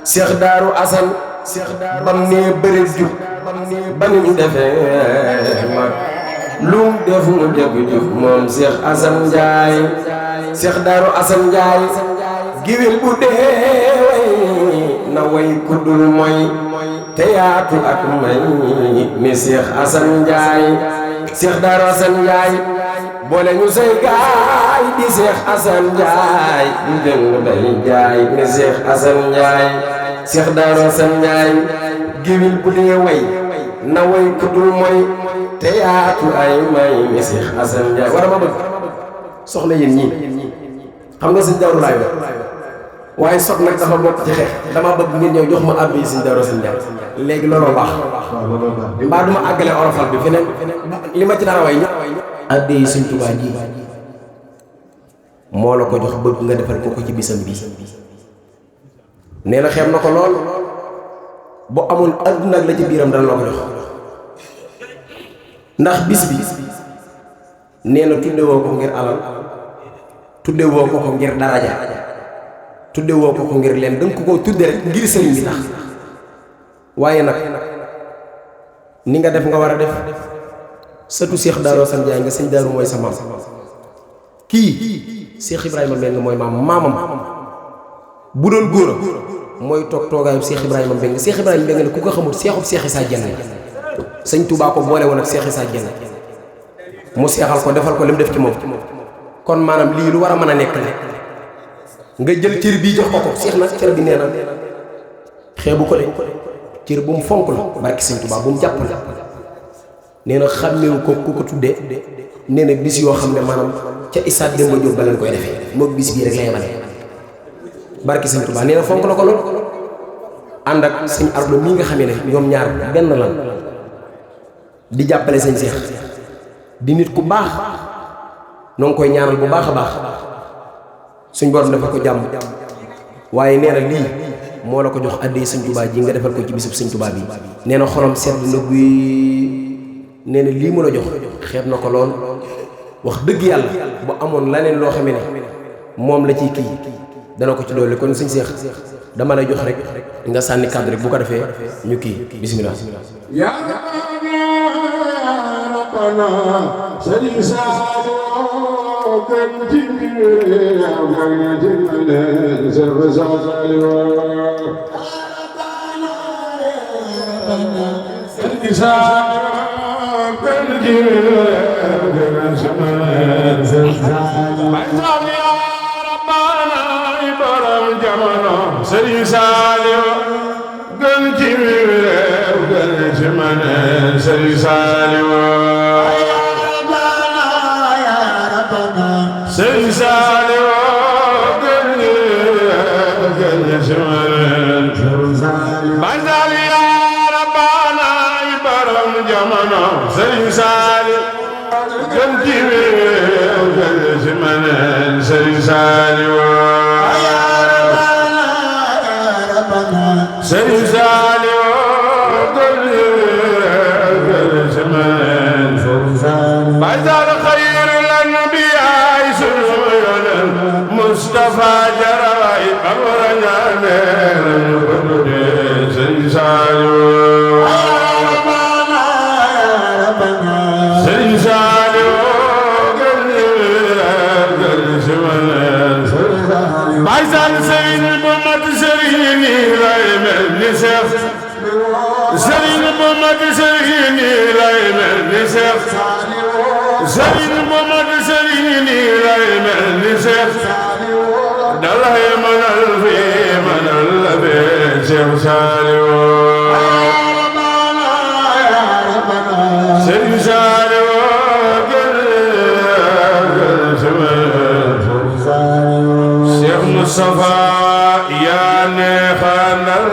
Cheikh Darou Assane bam nee bëri jub ba ni mu defee mag lu mu def mu dégg jub moom Cheikh Assane Ndiaye Cheikh Darou Assane Ndiaye giwil bu dee na way kuddul mooy te yaatu ak may mi Cheikh Assane Ndiaye Cheikh Darou Assane Ndiaye boole ñu say gaay di Cheikh Assane Ndiaye di jëng day jaay mi Cheikh Assane Ndiaye Cheikh Darou Assane Ndiaye giwil bu dee way na way kuddul mooy te yaatu ay may mi Cheikh Assane Ndiaye war ma bëgg soxna yéen ñii xam nga sëñ Darou laay waaye sot nag dafa bokk ci xeex dama bëgg ngeen ñëw jox ma àbb yi sëñ Darou Assane Ndiaye léegi looloo baax mbaa duma àggale orofal bi feneen li ma ci dara way àbb yi sëñ Tuubaa ji moo la ko jox bëgg nga defal ko ci bisam bi nee na xeeb na ko lool bu amoon àdduna ak la ci biiram dana la ko jox ndax bis bi nee na tudde woo ko ngir alal tudde woo ko ngir daraja tudde woo ko ngir leen danga ko tudde rek ngir sëriñ bi tax waaye nag ni nga def nga war a def sëtu Cheikh Darou Assane Ndiaye nga sëñ Darou mooy sa maam kii Cheikh Ibrahima Mbengue mooy maamam bu doon góor mooy toog toogaayu Cheikh Ibrahima Mbengue Cheikh Ibrahima Mbengue ne ku ko xamul seexub Cheikh Issa Diène sëñ Touba ko boole woon ak Cheikh Issa Diène mu seexal ko defal ko li mu def ci moom kon maanaam lii lu war a mën a nekk la nga jël cër bii jox ko Cheikh nag cër bi nee na xeebu ko de cër bu mu fonk la barki sëñ Touba bu mu jàpp la nee na xàmmewu ko ku ko tuddee nee na bis yoo xam ne maanaam ca Issa Demba Diop ba leen koy defee moom bis bii rek la yemale barki sëñ Touba nee na fonk la ko lool ànd ak sëñ Ardo mii nga xamee ne ñoom ñaar benn lan di jàppale sëñ Cheikh di nit ku baax noo ngi koy ñaanal bu baax a baax suñ borom dafa ko jàmm waaye nee na lii moo la ko jox àddee sëñ Touba ji nga defal ko ci bisub sëñ Touba bi nee na xolam sedd na guy nee na lii mu la jox xeeb na ko lool wax dëgg yàlla bu amoon leneen loo xamee ne moom la ciy kii dana ko ci dolli kon sëñ Cheikh dama lay jox rek nga sànni kàddu rek bu ko defee ñu kii bismillah Sëriñ Saaliw gën ci réew gën ci man Sëriñ Saaliw Sëriñ Saaliw gën ci man Baay Saal yaa Rabbana ay borom jamono Sëriñ Saaliw gën ci réew gën ci man Sëriñ Saaliw Sëriñ Saaliw gën ci man Baay Saal xayrul anbiyaa sunu yonent Mustafa jaraay amara ñaane lañu ko tuddee Sëriñ Saaliw Sëriñ Saaliw gën ci man Baay Saal sëriñ bu mat sëriñ lay mel ni Seex sëriñ bu mat sëriñ lay mel ni Seex sëriñ bu mat sëriñ lay mel ni Seex dalay mënal fi mënal la fee Seex Saaliw Sëriñ Saaliw gën ci man Seex Mustafa yaa neexanal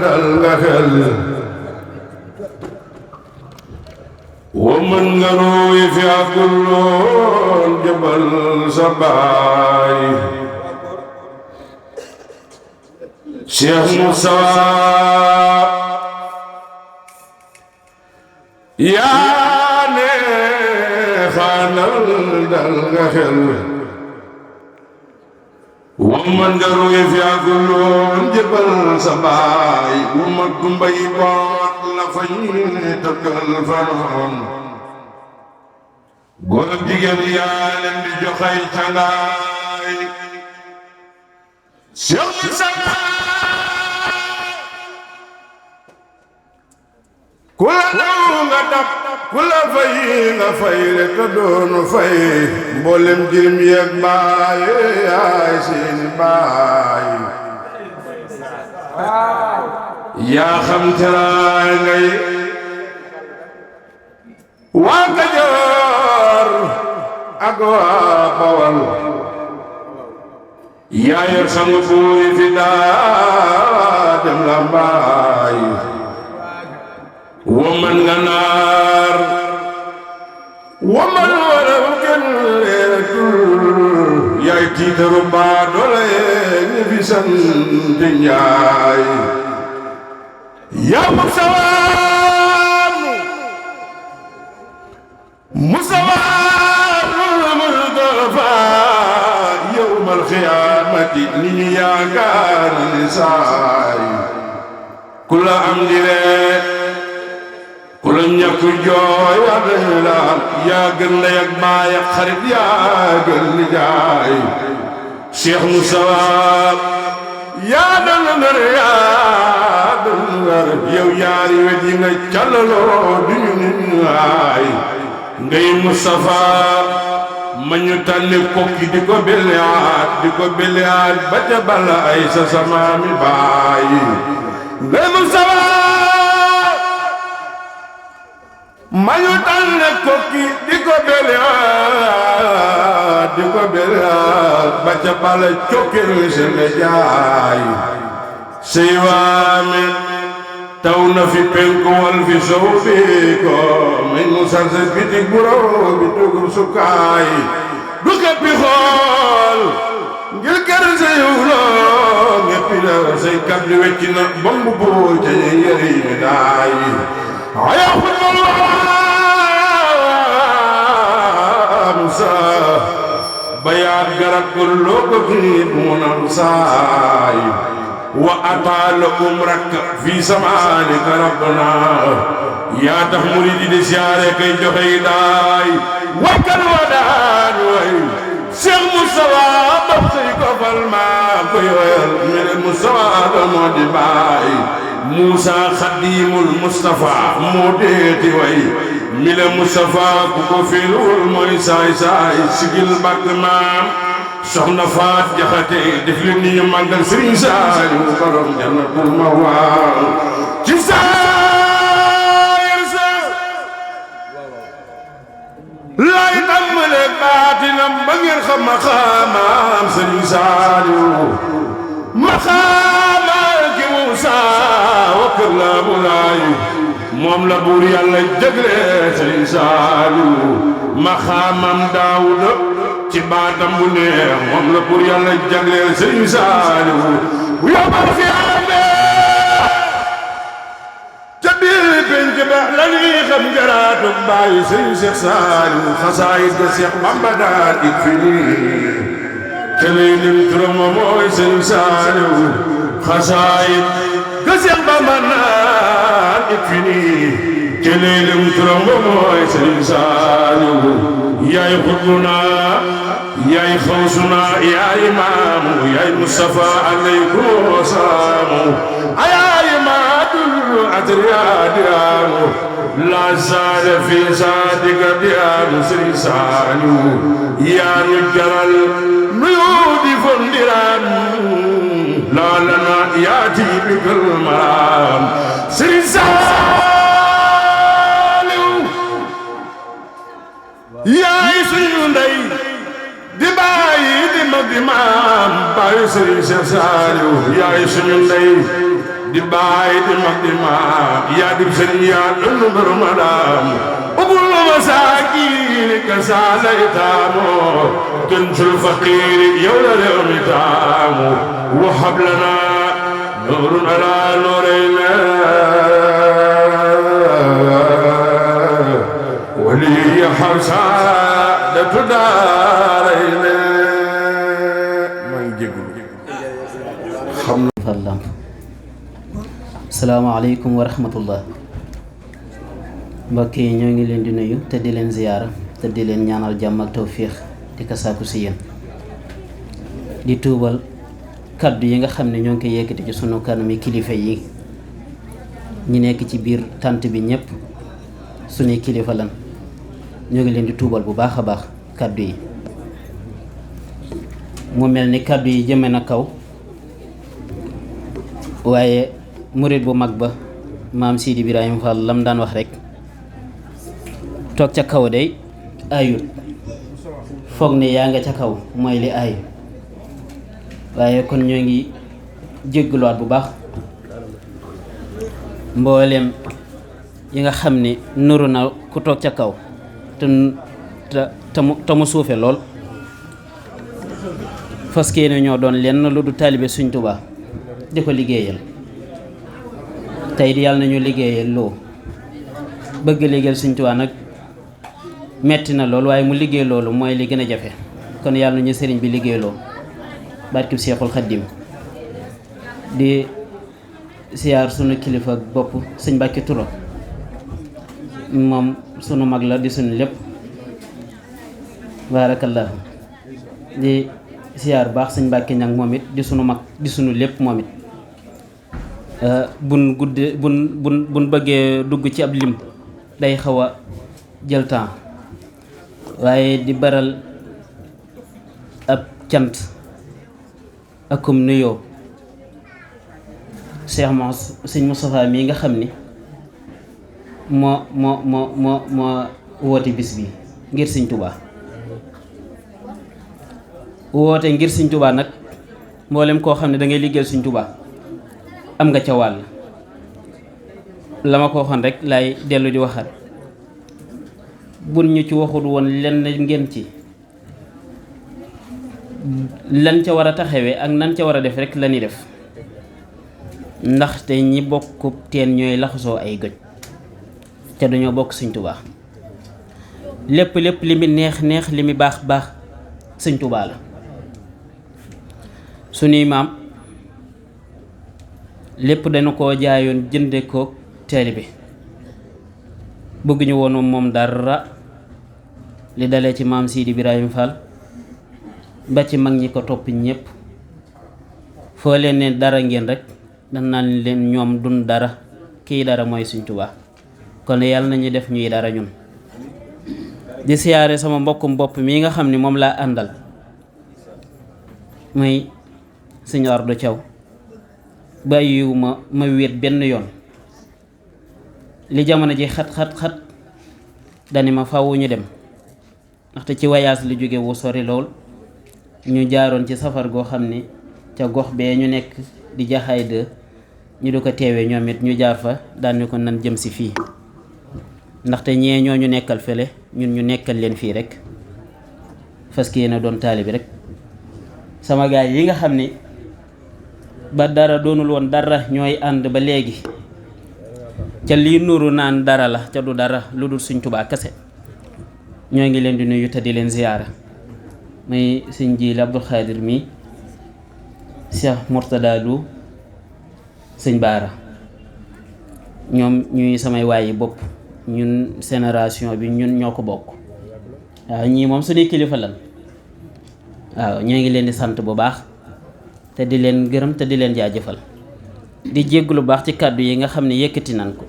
dal nga xel wa mën nga ruuy fi àgguloon jëbal sa baay Seex Mustafa yaa neexanal dal nga xel ومن قالوا يفياكلون جبل سباي ومن كمبي بات لفين تكل فرون قولب جيجن يالم دي جوخي چناي شيخ مسلا كلا nga dab kula fay nga fay rek doonu fay mboolem jirim yeeg baay yaay seen baay yaa xam teraay ngay waa Kajoor ak waa Bawal yaa yor sangu buuri fi daa dem Lambaay woman nga naar woman wara kenn leeratul yaay tiitaru baa doole ñi fi sant Njaay yaa musawaanu mul darafa yawmal xiyaamati ni ñu yaakaar ni saay ku la am di ree ku la ñàkk jooy yaa gën ndey ak baay ak xarit yaa gën nijaay Cheikh Moustapha yaa doon ngar yow yaari wet yi nga callaloo duñu nit waay ngay Moustapha ma ñu tànni kokki di ko beleaat ba ca bala ay sa samaami baay ngay Moustapha mayu tànne kokki di ko beleaat ba ca bala cokkel sene jaay sey waame taw na fi penku wal fi sow bi ko may mu sarse bitig buraw bi tugub sukkaay du keppi xool ngir kër say wuloo ngeppi na say kaddu wecci na bombu boo ca yëri mi daay aya xulul bayaat garab ko loo ko kiit munam saay wa ataala umraka fi samaanika rabbana yaa tax muridi di siyaare kay joxe daay wakkan wa daan way Cheikh Moustapha bab say ko fal maa ko yoyal mene Moustapha da moo di baay Moussa Khadimul Moustapha moo deeti way mile Moustapha ku ko fiilul mooy saay saay sigil bakk maam soxna Faat Jaxate def li ni ñu màggal Sëriñ Saaliw borom Jannatul Mahwa ci saayir sa lay tàmbale baatinam ba ngeen xam maqaamaam Sëriñ Saaliw maqaamaam ki Muusa wa kër la bu laay moom la buur yàlla jagle Sëriñ Saaliw maqaamam Daawuda ci baatam bu neex moom la buur yàlla jagleel Sëriñ Saaliw bu yombal fi amee ca biir penc ba la ñuy xam jaraatu bàyyi Sëriñ Seex Saaliw xasaayid ga Seex Bamba daal ik fi nii te lay lim turam mooy Sëriñ Saaliw xasaayid ga Seex Bamba daal ik fi nii te lay lim turam mooy Sëriñ Saaliw yaay xutbuna yaay xawsuna yaay imaamu yaay Mustafa alaykum wasalaamu ayaay maadul atriyaadiyaamu la zaada fi zaadika diyaamu Sëriñ Saaliw yaa ñu jaral nuyoo di fondiraan laa lana yaati bikal maraam Sëriñ Saaliw yaay suñu ndey di bàyyi di mag di maam bàyyi Sëriñ Seex Saaliw yaay suñu ndey di bàyyi di mag di maam yaa di sëriñ yaa dundu mbër madam ubul masaakiin ka saalay taamu tuntul faqiir yow la réew mi taamu wahab lana nuurun ala nuurayna wali xarsa da tuddaarayna maa ngi jégalu asalaamaaleykum wa rahmatullah. mbokk yi ñoo ngi leen di nuyu te di leen ziyaara te di leen ñaanal jàmm ak tawfiix di ko sàkku si yéen di tuubal kaddu yi nga xam ne ñoo ngi koy yëkkati ci sunu kanami kilifa yi ñi nekk ci biir tant bi ñëpp sunuy kilifa lan ñoo ngi leen di tuubal bu baax a baax kaddu yi mu mel ni kaddu yi jëme na kaw waaye murit bu mag ba maam Sidi Ibrahima Fall lam daan wax rek toog ca kaw day ayut foog ne yaa nga ca kaw mooy li ayu waaye kon ñoo ngi jégguluwaat bu baax mboolem yi nga xam ne nuru na ku toog ca kaw te mu suufe lool fas yéene ñoo doon lenn lu du taalibe Sëñ Tuubaa di ko liggéeyal tey di yàlla nañu liggéeyal loo bëgg liggéeyal Sëñ Tuubaa nag metti na lool waaye mu liggéey loolu mooy li gën a jafe kon yàlla nañu sëriñ bi liggéey loo barkib Seexul Xaddim di siyaar sunu kilifa bopp sëñ Mbàkke Turo moom sunu mag la di sunu lépp barakallahu di siyaar baax sëñ Mbàkke Ñaŋ moom it di sunu mag di sunu lépp moom it buñ bëggee dugg ci ab lim day xaw a jël temps waaye di baral ab cant akum nuyoo sëñ Moustapha mii nga xam ni moo woote bis bi ngir Sëñ Tuubaa woote ngir Sëñ Tuubaa nag mboolem koo xam ne da ngay liggéeyal Sëñ Tuubaa am nga ca wàll la ma ko waxoon rek laay dellu di waxaat bun ñu ci waxul woon lenn ngeen ci lan ca war a taxawee ak nan ca war a def rek la ñuy def ndaxte ñi bokk teen ñooy laxasoo ay goj te dañoo bokk Sëñ Tuubaa lépp li mi neex li mi baax Sëñ Tuubaa la suñuy maam lépp dañu koo jaayoon jënde ko taalibe bëgguñu woon moom dara li dalee ci maam Sidi Ibrahima Fall ba ci mag ñi ko topp ñépp foo leen ne dara ngeen rek dan naan leen ñoom dun dara kii dara mooy Sëñ Tuubaa kon yàlla nañu def ñuy dara ñun di siyaare sama mbokkum bopp mii nga xam ni moom laa àndal muy Sëñ Ardo Thiaw bàyyiwu ma wéet benn yoon li jamono ji xat dani ma fawu ñu dem ndaxte ci wayaas li jóge wu sori lool ñu jaaroon ci safar goo xam ni ca gox bee ñu nekk di jaxaay de ñu du ko teewee ñoom it ñu jaar fa daani ko nan jëm si fii ndaxte ñee ñoo ñu nekkal fële ñun ñu nekkal leen fii rek fas yéene doon taalibe rek sama gaay yi nga xam ni ba dara doonul woon dara ñooy ànd ba léegi ca lii nuru naan dara la ca du dara lu dul Sëñ Tuubaa kese ñoo ngi leen di nuyu te di leen ziyaara muy sëñ Jiili Abdul Xaadir mi Cheikh Mourtada Lu sëñ Baara ñoom ñuy samay waayi bopp ñun génération bi ñun ñoo ko bokk waaw ñii moom suñuy kilifa lan waaw ñoo ngi leen di sant bu baax te di leen gërëm te di leen jaajëfal di jéggu lu baax ci kàddu yi nga xam ne yëkkati nan ko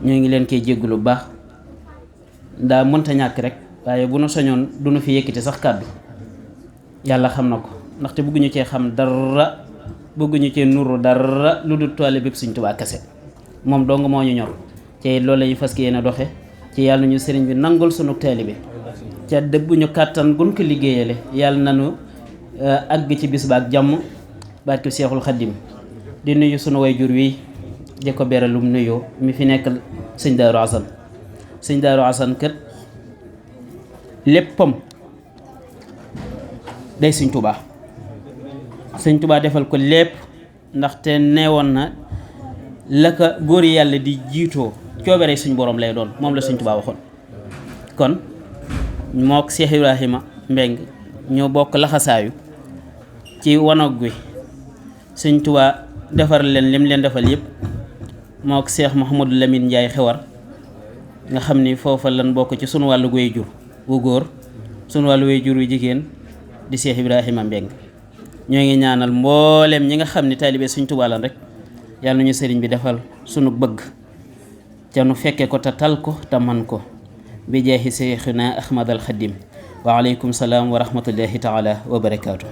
ñoo ngi leen koy jéggu lu baax daa mënta ñàkk rek waaye bu nu soñoon du nu fi yëkkati sax kàddu yàlla xam na ko ndaxte bëgguñu cee xam dara bëgguñu cee nuru dara lu dul taalibe bi Sëñ Tuubaa kese moom dong moo ñu ñor ci loolu lañu fas yéene doxe ci yàlla ñu sëriñ bi nangul sunu taalibe ca dëbbuñu kàttan gun ko liggéeyale yàlla nanu àgg ci bis ba ak jàmm barke Seexul Xaddim di nuyu sunu wayjur wi di ko beralum nuyoo mi fi nekkal sëñ Daaru Asan sëñ Daaru Asan kët léppam day Sëñ Tuubaa Sëñ Tuubaa defal ko lépp ndaxte neewoon na la ko góor yàlla di jiitoo coobere suñ borom lay doon moom la Sëñ Tuubaa waxoon kon mook Cheikh Ibrahima Mbeng ñoo bokk laxasaayu ci wanag wi Sëñ Tuubaa defar leen lim leen defal yëpp moo ak Cheikh Mouhamadou Lamine Ndiaye xewar nga xam ni foofa lan bokk ci sunu wàllu way jur wu góor sunu wàllu way jur wu jigéen di Cheikh Ibrahima Mbeng ñoo ngi ñaanal mboolem ñi nga xam ni taalibe Sëriñ Tuubaa lan rek yàlla nañu sëriñ bi defal sunu bëgg ca nu fekke ko te tal ko te man ko bi jaahi Seyxina Ahmad al Xadim wa aleykum salaam wa rahmatullahi taala wa barakaatu